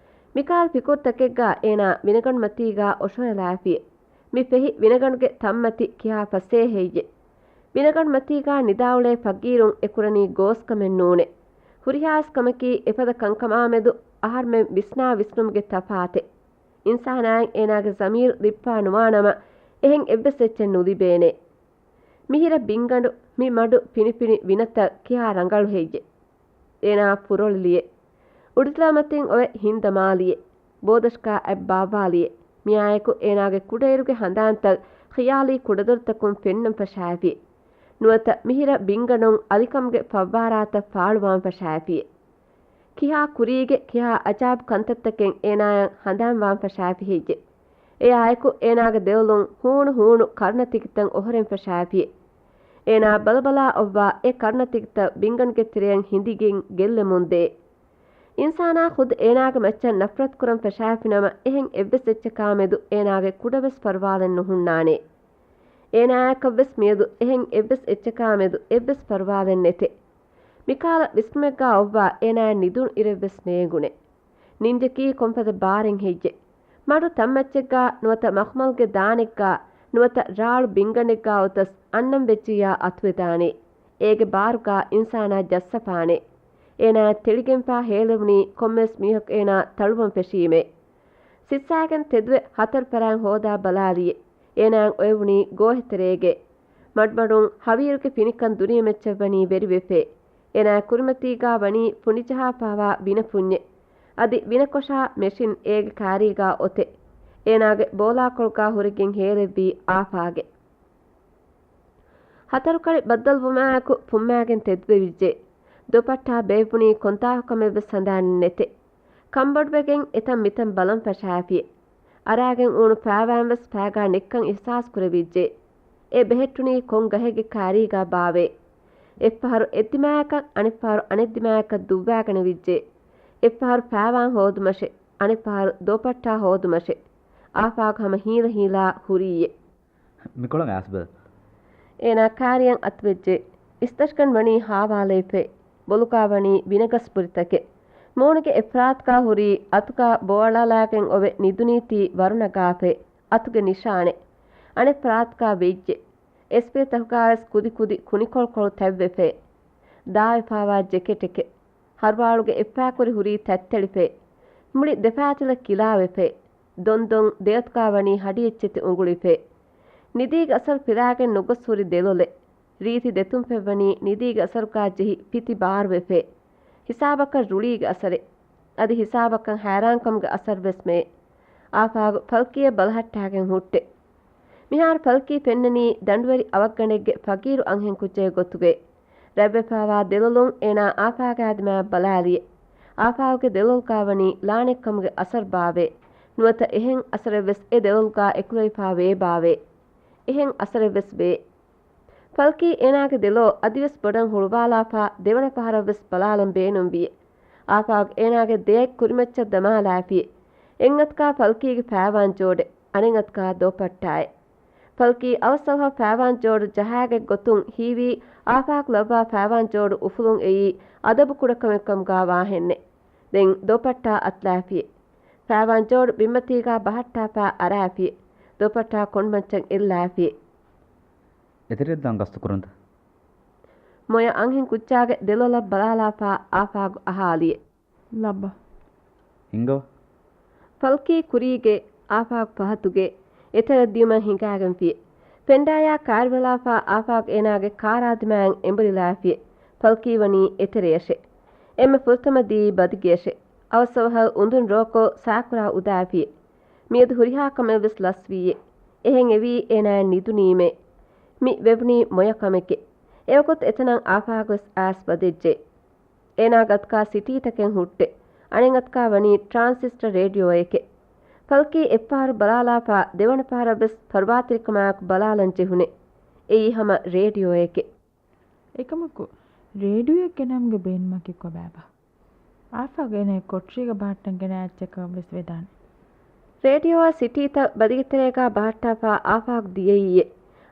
މިކާލް ފިކުރުތަކެއްގާ އޭނާ ވިނަގަނޑުމަތީގާ އޮށޯލާފިއެ. މި ފެހި ވިނަގަނޑުގެ ތަންމަތި ކިހާ ފަސޭހައެއްޔެ. ވިނަގަނޑުމަތީގާ ނިދާއުޅޭ ފަގީރުން އެކުރަނީ ގޯސްކަމެއް ނޫނެ. ހުރިހާވެސް ކަމަކީ އެފަދަ ކަންކަމާމެދު އަހަރުމެން ވިސްނާ ވިސްނުމުގެ ތަފާތެއް. އިންސާނާއަށް އޭނާގެ ޒަމީރު ލިބިފާ ނުވާނަމަ، އެހެން އެއްވެސް އެއްޗެއް ނުލިބޭނެ. މިހިރަ ބިންގަނޑު، މި މަޑު ފިނިފިނި ވިނަތައް ކިހާ ރަނގަޅު ހެއްޔެ؟ އޭނާ ފުރޮޅިލިއެ. އުޑިތަލާމަތިން އޮވެ ހިންދަމާލިއެ. ބޯދަށުގާ އަތް ބާއްވާލިއެ. މިއާއެކު އޭނާގެ ކުޑައިރުގެ ހަނދާންތައް ޚިޔާލީ ކުޑަދޮރުތަކުން ފެންނަން ފަށާފިއެ. ނުވަތަ މިހިރަ ބިންގަނޑުން އަލިކަމުގެ ފައްވާރާތައް ފާޅުވާން ފަށާފިއެ. ކިހާ ކުރީގެ ކިހާ އަޖާބު ކަންތައްތަކެއް އޭނާއަށް ހަނދާންވާން ފަށާފި ހެއްޔެ؟ އެއާއެކު އޭނާގެ ދެލޮލުން ހޫނު ހޫނު ކަރުނަތިކިތައް އޮހޮރެން ފަށާފިއެ. އޭނާ ބަލަބަލާ އޮއްވާ އެ ކަރުނަތިކިތައް ބިންގަނޑުގެ ތެރެއަށް ހިނދިގެން ގެއްލެމުންދޭ. އިންސާނާ ޚުދު އޭނާގެ މައްޗަށް ނަފްރަތުކުރަން ފަށާފިނަމަ، އެހެން އެއްވެސް އެއްޗަކާމެދު އޭނާގެ ކުޑަވެސް ފަރުވާލެއް ނުހުންނާނެ. އޭނާއަކަށްވެސް މިއަދު އެހެން އެއްވެސް އެއްޗަކާމެދު އެއްވެސް ފަރުވާލެއް ނެތެ. މިކާލަ ވިސްނުމެއްގާ އޮއްވާ އޭނާއަށް ނިދުނު އިރެއްވެސް ނޭނގުނެ. ނިންޖަކީ ކޮންފަދަ ބާރެއް ހެއްޔެ؟ މަޑު ތަންމައްޗެއްގާ ނުވަތަ މަޚްމަލްގެ ދާނެއްގާ ނުވަތަ ރާޅު ބިންގަނޑެއްގާ އޮތަސް އަންނަން ވެއްޖިއްޔާ އަތުވެދާނެ. އޭގެ ބާރުގާ އިންސާނާ ޖައްސަފާނެ. އޭނާއަށް ތެޅިގެންފާ ހޭލެވުނީ ކޮންމެވެސް މީހަކު އޭނާ ތަޅުވަން ފެށީމޭ. ސިއްސާގެން ތެދުވެ ހަތަރު ފަރާތް ހޯދާ ބަލާލިއެ. އޭނާއަށް އޮވެވުނީ ގޯހެތެރޭގެ. މަޑުމަޑުން ހަވީރުގެ ފިނިކަން ދުނިޔެމައްޗަށް ވަނީ ވެރިވެފޭ. އޭނާ ކުރިމަތީގާ ވަނީ ފުނިޖަހާފާވާ ވިނަފުންޏެއް. އަދި ވިނަކޮށާ މެޝިން އޭގެ ކާރީގާ އޮތެ. އޭނާގެ ބޯލާކޮޅުގާ ހުރެގެން ހޭލެއްވީ އާފާގެ. ހަތަރުކަޅި ބައްދަލުވުމާއެކު ފުއްމާގެން ތެދުވެވިއްޖެ. ދުޕައްޓާ ބޭއްވުނީ ކޮންތާކު ކަމެއްވެސް ހަނދާނެއް ނެތެ. ކަންބޮޑުވެގެން އެތަން މިތަން ބަލަން ފަށާފިއެ. އަރާގެން އުޅުނު ފާވާންވެސް ފާގާ ނެއްކަން އިހްސާސް ކުރެވިއްޖެ. އެ ބެހެއްޓުނީ ކޮން ގަހެއްގެ ކާރީގާ ބާވޭ. އެއްފަހަރު އެއްދިމާއަކަށް އަނެއްފަހަރު އަނެއްދިމާއަކަށް ދުއްވާގަނެވިއްޖެ. އެއްފަހަރު ފާވާން ހޯދުމަށެ، އަނެއްފަހަރު ދޯޕައްޓާ ހޯދުމަށެ. އާފާގު ހަމަ ހީލަ ހީލާ ހުރީއެ. މިކޮޅަށް އައިސްބަލަ. އޭނާ ކާރިއަށް އަތުވެއްޖެ. އިސްތަށިގަނޑު ވަނީ ހާވާލައިފައި. ބޮލުގާ ވަނީ ވިނަގަސް ބުރިތަކެއް. މޫނުގެ އެއްފަރާތުގާ ހުރީ އަތުގާ ބޯއަޅާލާގެން އޮވެ ނިދުނީތީ ވަރުނަގާފައި. އަތުގެ ނިޝާނެއް. އަނެއްފަރާތުގާ ވެއްޖެ. އެސްޕޭތަކުގާވެސް ކުދިކުދި ކުނިކޮޅުކޮޅު ތަތްވެފައި. ދާވެފާވާ ޖެކެޓެކެއް. ހަރުވާޅުގެ އެއްފާކުރި ހުރީ ތަތްތެޅިފައި. މުޅި ދެފާތިލަ ކިލާވެފައި. ދޮންދޮން ދެއަތުގާ ވަނީ ހަޑިއެއްޗެތި އުނގުޅިފައި. ނިދީގެ އަސަރު ފިލާގެން ނުގޮސް ހުރި ދެލޮލެއް. ރީތި ދެތުންފަތް ވަނީ ނިދީގެ އަސަރުގާ ޖެހި ފިތި ބާރުވެފައި. ހިސާބަކަށް ރުޅީގެ އަސަރެއް. އަދި ހިސާބަކަށް ހައިރާންކަމުގެ އަސަރުވެސް މެއެ. އާފާގު ފަލްކީއަށް ބަލަހައްޓާގެން ހުއްޓެ. މިހާރު ފަލްކީ ފެންނަނީ ދަނޑުވެރި އަވަށްގަނޑެއްގެ ފަގީރު އަންހެން ކުއްޖެއްގެ ގޮތުގައި. ރަތްވެފާވާ ދެލޮލުން އޭނާ އާފާގެ އާދިމާއަށް ބަލާލިއެ. އާފާގެ ދެލޮލުގާ ވަނީ ލާނެތްކަމުގެ އަސަރުބާވޭ؟ ނުވަތަ އެހެން އަސަރެއްވެސް އެ ދެލޮލުގާ އެކުލެވިފާ ވޭބާވޭ؟ އެހެން އަސަރެއްވެސް ވޭ. ފަލްކީ އޭނާގެ ދެލޯ އަދިވެސް ބޮޑަށް ހުޅުވާލާފާ ދެވަނަ ފަހަރަށްވެސް ބަލާލަން ބޭނުންވިއެ. އާފާގު އޭނާގެ ދެއަތް ކުރިމައްޗަށް ދަމާލާފިއެ. އެއްއަތަކާ ފަލްކީގެ ފައިވާން ޖޯޑެއް، އަނެއްއަތަކާ ދޯޕައްޓާއެއް. ފަލްކީ އަވަސްއަވަހަށް ފައިވާން ޖޯޑު ޖަހާގެ ގޮތުން ހީވީ، އާފާގު ލައްވާ ފައިވާން ޖޯޑު އުފުލުން އެއީ އަދަބު ކުޑަކަމެއްކަމުގާ ވާހެންނެއް. ދެން ދޯޕައްޓާ އަތުލާފިއެ. ފައިވާން ޖޯޑު ބިންމަތީގާ ބަހައްޓާފާ އަރާފިއެ. ދޯޕައްޓާ ކޮނޑުމައްޗަށް އެއްލާފިއެ. އެތެރެއަށް ދާން ގަސްތު ކުރަންތަ؟ މޮޔަ އަންހެން ކުއްޖާގެ ދެލޮލަށް ބަލާލާފާ އާފާގު އަހާލިއެ. ލައްބަ. ހިނގަވަ. ފަލްކީ ކުރީގެ އާފާގު ފަހަތުގެ އެތެރެ ދިޔުމަށް ހިނގާގެންފިއެ. ފެންޑާޔާ ކާރިވެލާފާ އާފާގު އޭނާގެ ކާރާދިމާއަށް އެނބުރިލާފިއެ. ފަލްކީ ވަނީ އެތެރެއަށެ. އެންމެ ފުރަތަމަ ދިޔީ ބަދިގެއަށެ. އަވަސްއަވަހަށް އުނދުން ރޯކޮށް ސާކުރާ އުދާފިއެ. މިއަދު ހުރިހާ ކަމެއްވެސް ލަސްވީއެ. އެހެން އެވީ އޭނާއަށް ނިދުނީމޭ. މި ވެވުނީ މޮޔަ ކަމެކޭ. އެވަގުތު އެތަނަށް އާފާގުވެސް އައިސް ވަދެއްޖެ. އޭނާގެ އަތުގާ ސިޓީތަކެއް ހުއްޓެ. އަނެއް އަތުގާ ވަނީ ޓްރާންސިސްޓަރ ރޭޑިއޯއެކޭ. ފަލްކީ އެއްފަހަރު ބަލާލާފާ ދެވަނަ ފަހަރަށްވެސް ފަރުވާތެރިކަމާއެކު ބަލާލަން ޖެހުނެ. އެއީ ހަމަ ރޭޑިއޯއެކޭ. އެކަމަކު، ރޭޑިއޯއެއް ގެނައުމުގެ ބޭނުމަކީ ކޮބާބާ؟ އާފާގު އޭނާ ކޮޓަރީގަ ބަހައްޓަން ގެނައި އެއްޗަކަށްވެސް ވެދާނެ. ރޭޑިއޯއާ ސިޓީތައް ބަދިގެ ތެރޭގާ ބަހައްޓާފާ އާފާގު ދިޔައީއޭ.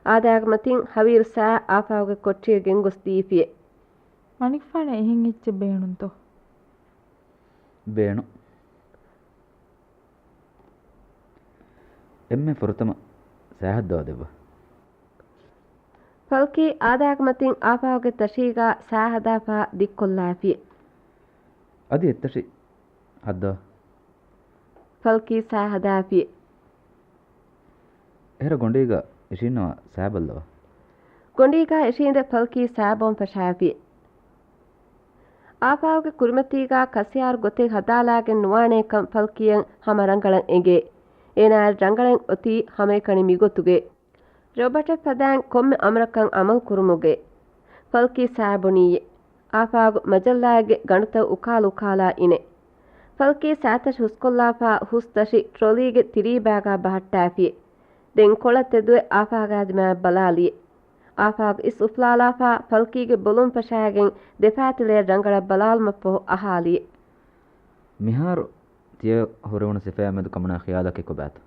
އާދައިގެ މަތިން ހަވީރު ސާ އާފާގުގެ ކޮޓަރީގަ ގެންގޮސް ދީފިއޭ. މަނިކުފާނަށް އެހެން އެއްޗެއް ބޭނުންތޯ؟ ބޭނުން. އެންމެ ފުރަތަމަ ސާ ހައްދަވާ ދެއްވާ. ފަލްކީ އާދައިގެ މަތިން އާފާގުގެ ތަށީގާ ސާ ހަދާފާ ދިއްކޮށްލާފިއޭ. އަދި އެއްތަށި ހައްދަވާ. ފަލްކީ ސާ ހަދާފިއޭ. އެހެރަ ގޮނޑީގަ އިށީންނަވާ ސާ ބައްލަވާ. ގޮނޑީގާ އިށީނދެ ފަލްކީ ސާ ބޯން ފަށާފިއޭ. އާފާގުގެ ކުރިމަތީގާ ކަސިޔާރު ގޮތެއް ހަދާލާގެން ނުވާނޭކަން ފަލްކީއަށް ހަމަ ރަނގަޅަށް އެނގޭ. އޭނާއަށް ރަނގަޅަށް އޮތީ ހަމައެކަނި މިގޮތުގައި. ރޯބަޓެއް ފަދައިން ކޮންމެ އަމުރަކަށް އަމަލު ކުރުމުގައި. ފަލްކީ ސާ ބުނީއޭ. އާފާގު މަޖައްލާއެއްގެ ގަނޑުތައް އުކާލު އުކާލާ އިނޭ. ފަލްކީ ސާތަށި ހުސްކޮށްލާފާ ހުސް ތަށި ޓްރޮލީގެ ތިރީބާގާ ބަހައްޓާފިއޭ. ދެން ކޮޅަށް ތެދުވެ އާފާގެ އާދިމާއަށް ބަލާލިއޭ. އާފާގު އިސް އުފުލާލާފާ ފަލްކީގެ ބޮލުން ފަށާގެން ދެފައިތިލަޔަށް ރަނގަޅަށް ބަލާލުމަށްފަހު އަހާލިއޭ. މިހާރު ތިޔަ ހުރެވުނު ސިފައާ މެދު ކަމަނާ ޚިޔާލަކީ ކޮބާތޯ؟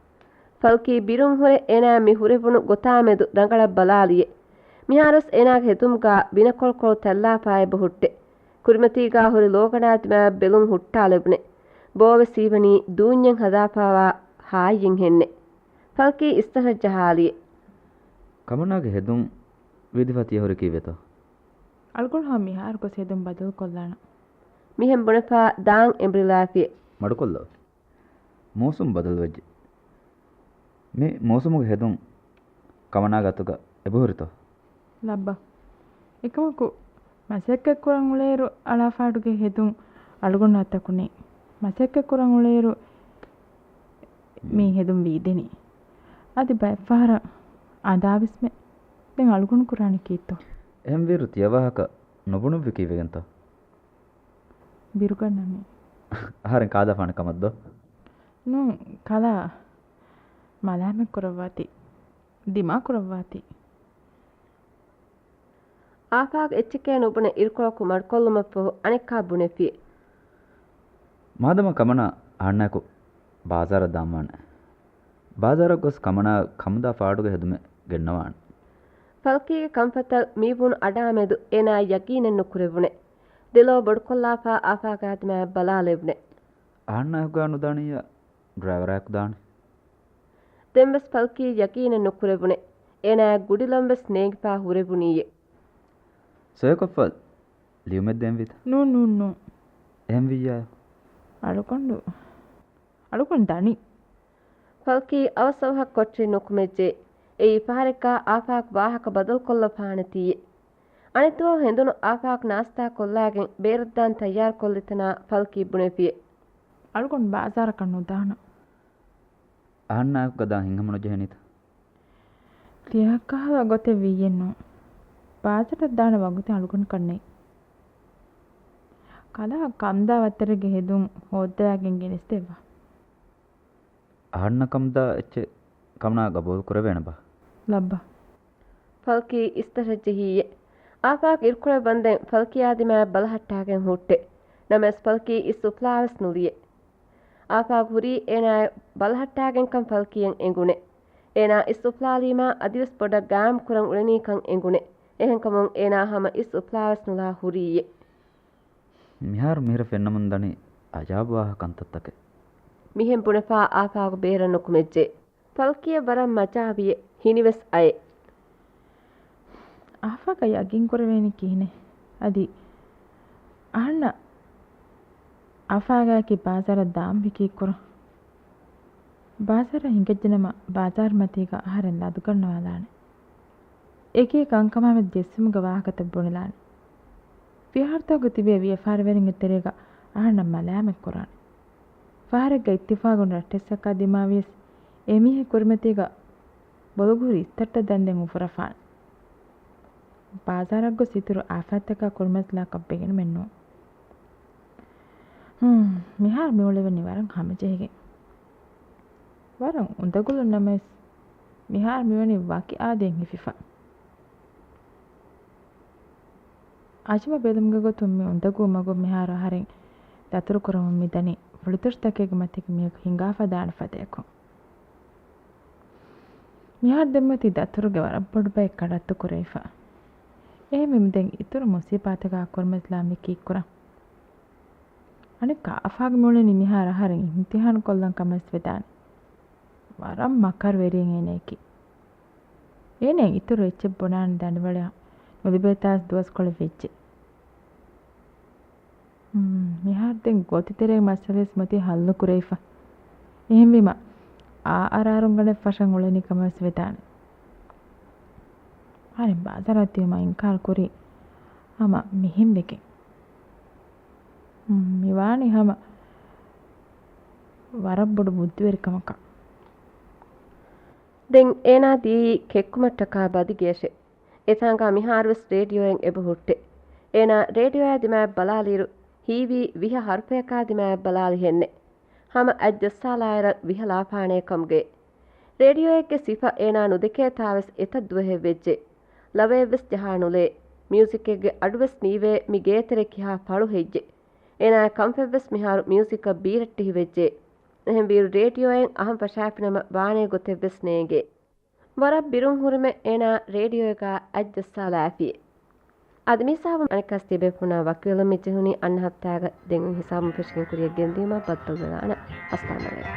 ފަލްކީ ބިރުން ހުރެ އޭނާ މި ހުރެވުނު ގޮތާ މެދު ރަނގަޅަށް ބަލާލިއޭ. މިހާރުވެސް އޭނާގެ ހެދުމުގާ ބިނަކޮޅުކޮޅު ތައްލާފާ އެބަހުއްޓެ. ކުރިމަތީގާ ހުރި ލޯގަނޑާ ދިމާއަށް ބެލުން ހުއްޓާލެވުނެ. ބޯވެސް ހީވަނީ ދޫންޏެއް ހަދާފާވާ ހާއްޔެއްހެންނެއް. ފަލްކީ އިސްތަށަށް ޖަހާލިއޭ. ކަމަނާގެ ހެދުން ވީދިފާ ތިޔަ ހުރި ކީއްވެތޯ؟ އަޅުގަނޑު ހަމަ މިހާރު ގޮސް ހެދުން ބަދަލުކޮށްލާނަން. މިހެން ބުނެފާ ދާން އެނބުރިލާފިއޭ. މަޑުކޮށްލަވަ. މޫސުން ބަދަލުވެއްޖެ. މި މޫސުމުގެ ހެދުން ކަމަނާގެ އަތުގަ އެބަހުރިތޯ؟ ލައްބަ. އެކަމަކު، މަސައްކަތްކުރަން އުޅޭއިރު އަޅާފާޑުގެ ހެދުން އަޅުގަނޑު އަތަކު ނެތް. މަސައްކަތްކުރަން އުޅޭއިރު މި ހެދުން ވީދެނީ. އަދި ބައެއްފަހަރަށް އަނދާވެސްމެ. ދެން އަޅުގަނޑު ކުރާނީ ކީއްތޯ؟ އެހެންވީއިރު ތިޔަ ވާހަކަ ނުބުނެއްވި ކީއްވެގެންތޯ؟ ބިރުގަންނަނީ. އަހަރެން ކާލާފާނެ ކަމަށްދޯ؟ ނޫން، ކަލާ. މަލާމަތް ކުރައްވާތި. ދިމާ ކުރައްވާތި. އާފާގު އެއްޗެކޭ ނުބުނެ އިރުކޮޅަކު މަޑުކޮށްލުމަށްފަހު އަނެއްކާ ބުނެފި. މާދަމާ ކަމަނާ އަހަންނާއެކު ބާޒާރަށް ދާންވާނެ. ބާޒާރަށް ގޮސް ކަމަނާ ކަމުދާ ފާޑުގެ ހެދުމެއް ގެންނަވާނެ. ފަލްކީގެ ކަންފަތަށް މިވުނު އަޑާމެދު އޭނާ ޔަގީނެއް ނުކުރެވުނެ. ދެލޯ ބޮޑުކޮށްލާފާ އާފާގާ ދިމާއަށް ބަލާލެވުނެ. އަހަންނާއެކުގާ ނުދާނިއްޔާ ޑްރައިވަރާއެކު ދާނެ. ދެންވެސް ފަލްކީ ޔަގީނެއް ނުކުރެވުނެ. އޭނާއަށް ގުޑިލަންވެސް ނޭނގިފާ ހުރެވުނީއޭ. ސޮއިކޮށްފަލް ލިޔުމެއް ދޭންވީތަ؟ ނޫން، ނޫން، ނޫން. އެހެންވިއްޔާ. އަޅުގަނޑު، އަޅުގަނޑު ދަނީ. ފަލްކީ އަވަސްއަވަހަށް ކޮޓަރި ނުކުމެއްޖެ. އެއީ ފަހަރެއްގާ އާފާގު ވާހަކަ ބަދަލުކޮށްލަފާނެތީއޭ. އަނެއްދުވަހު ހެނދުނު އާފާގު ނާސްތާ ކޮށްލާގެން ބޭރަށްދާން ތައްޔާރުކޮށްލިތަނާ ފަލްކީ ބުނެފިއޭ. އަޅުގަނޑު ބާޒާރަކަށް ނުދާނަން. އަހަންނާއެކު ގަދަ ހިތްހަމަ ނުޖެހެނީތަ؟ ތިޔަކަހަލަ ގޮތެއް ވިއްޔެއްނު. ބާޒަރަށް ދާނެ ވަގުތެއް އަޅުގަނޑަކަށް ނެތް. ކަލާ ކަމްދާ ވައްތަރެއްގެ ހެދުން ހޯއްދަވާގެން ގެނެސްދެއްވާ. އަހަންނަށް ކަމްދާ އެއްޗެއް ކަމުނާ ގަބޫލު ކުރެވޭނެބާ؟ ލައްބަ. ފަލްކީ އިސްތަށަށް ޖެހިއްޔޭ. އާފާގު އިރުކޮޅަށް ވަންދެން ފަލްކީއާ ދިމާއަށް ބަލަހައްޓާގެން ހުއްޓެ. ނަމަވެސް ފަލްކީ އިސް އުފުލާވެސް ނުލިޔެ. އާފާގު ހުރީ އޭނާއަށް ބަލަހައްޓާގެންކަން ފަލްކީއަށް އެނގުނެ. އޭނާ އިސް އުފުލާލީމާ އަދިވެސް ބޮޑަށް ގާއިމް ކުރަން އުޅެނީކަން އެނގުނެ. އެހެންކަމުން އޭނާ ހަމަ އިސް އުފުލާވެސް ނުލާ ހުރީއެއް. މިހާރު މިހިރަ ފެންނަމުން ދަނީ އަޖާބު ވާހަކަ ކަންތައްތަކެއް. މިހެން ބުނެފާ އާފާގު ބޭރަށް ނުކުމެއްޖެ. ފަލްކީއަށް ވަރަށް މަޖާވިއެ. ހިނިވެސް އައެ. އާފާގަށް ޔަގީން ކުރެވޭނީ ކިހިނެއް؟ އަދި އަހަންނަށް އާފާގައަކީ ބާޒާރަށް ދާންވީ ކީއްކުރަން؟ ބާޒާރަށް ހިނގައްޖެނަމަ ބާޒާރުމަތީގަ އަހަރެން ލަދުގަންނަވާލާނެ. އެކި ކަންކަމާމެދު ޖެއްސުމުގެ ވާހަކަތައް ބުނެލާނެ. ފިހާރަތަކުގަ ތިބޭ ވިޔަފާރިވެރިންގެ ތެރޭގަ އަހަންނަށް މަލާމަތް ކުރާނެ. ފަހަރެއްގަ އިއްތިފާގުން ރައްޓެއްސަކާ ދިމާވިޔަސް އެމީހެއް ކުރިމަތީގަ ބޮލުގު ހުރި އިސްތައްޓަށް ދަންދެން އުފުރަފާނެ. ބާޒާރަށް ގޮސް އިތުރު އާފާތްތަކާ ކުރިމަތިލާކަށް ވެގެންމެއްނު. ހުން، މިހާރު މިއުޅެވެނީ ވަރަށް ހަމަޖެހިގެން. ވަރަށް އުނދަގުލުން ނަމަވެސް، މިހާރު މިވަނީ ވަކި އާދައިން ހިފިފަ. އަޒުމަށް ބެލުމުގެ ގޮތުން މި އުނދަގޫ މަގުން މިހާރު އަހަރެން ދަތުރުކުރަމުން މިދަނީ ފުޅުތަށިތަކެއްގެ މަތީގަ މީހަކު ހިނގާފަ ދާނެ ފަދަޔަކު. މިހާރު ދެންމަތީ ދަތުރުގެ ވަރަށް ބޮޑު ބައެއް ކަޑައްތު ކުރެވިފަ. އެހެންވީމަ ދެން އިތުރު މުސީބާތަކާ ކުރިމަތިލާ މި ކީއްކުރަން؟ އަނެއްކާ އާފާގު މިއުޅެނީ މިހާރު އަހަރެން އިމްތިހާނު ކޮށްލަން ކަމަށް ވެސް ވެދާނެ. ވަރަށް މަކަރުވެރިއެއް އޭނަޔަކީ. އޭނައަށް އިތުރު އެއްޗެއް ބުނާނެ ދަނޑިވަޅަށް ނުލިބޭތާސް ދުވަސްކޮޅެއް ވެއްޖެ. ހުން، މިހާރު ދެން ގޯތިތެރޭގެ މައްސަލަވެސް މަތީ ހައްލު ކުރެވިފަ. އެހެންވީމަ، އާ އަރާރުންގަނޑެއް ފަށަން އުޅެނީ ކަމަށް ވެސް ވެދާނެ. އަހަރެން ބާޒާރަށް ދިޔުމަށް އިންކާރު ކުރީ ހަމަ މިހެން ވެގެން. ހުން، މިވާނީ ހަމަ ވަރަށް ބޮޑު ބުއްދިވެރިކަމަކަށް. ދެން އޭނާ ދިޔައީ ކެއްކުމަށްޓަކާ ބަދިގެއަށެއް. އެތާނގާ މިހާރުވެސް ރޭޑިއޯއެއް އެބަ ހުއްޓެ. އޭނާ ރޭޑިއޯއާ ދިމާއަށް ބަލާލިއިރު، ހީވީ ވިހަ ހަރުފަޔަކާ ދިމާއަށް ބަލާލިހެންނެއް. ހަމަ އަތް ޖައްސާލާއިރަށް ވިހަ ލާފާނޭ ކަމުގައި. ރޭޑިއޯއެއްގެ ސިފަ އޭނާ ނުދެކޭތާވެސް އެތައް ދުވަހެއް ވެއްޖެ. ލަވައެއްވެސް ޖަހާ ނުލޭ. މިއުޒިކެއްގެ އަޑުވެސް ނީވޭ މި ގޭތެރެ ކިހާ ފަޅު ހެއްޔެ. އޭނާގެ ކަންފަތްވެސް މިހާރު މިއުޒިކަށް ބީރައްޓެހި ވެއްޖެ. އެހެންވީއިރު ރޭޑިއޯއިން އަހަން ފަށާފިނަމަ ވާނޭ ގޮތެއްވެސް ނޭނގޭ. ވަރަށް ބިރުން ހުރުމެއް އޭނާ ރޭޑިއޯގަ އަތް ޖައްސާލާފި. އަދި މި ހިސާބުން އަނެއްކާސް ތިބޭފުޅުންނާ ވަކިވެލަން މި ޖެހުނީ އަންނަ ހަފްތާގަ. ދެން ހިސާބުން ފެށިގެން ކުރިޔަށް ގެންދިޔުމަށް ބައްދަލުވެލާނަން. އައްސަލާމު ޢަލައިކުމް.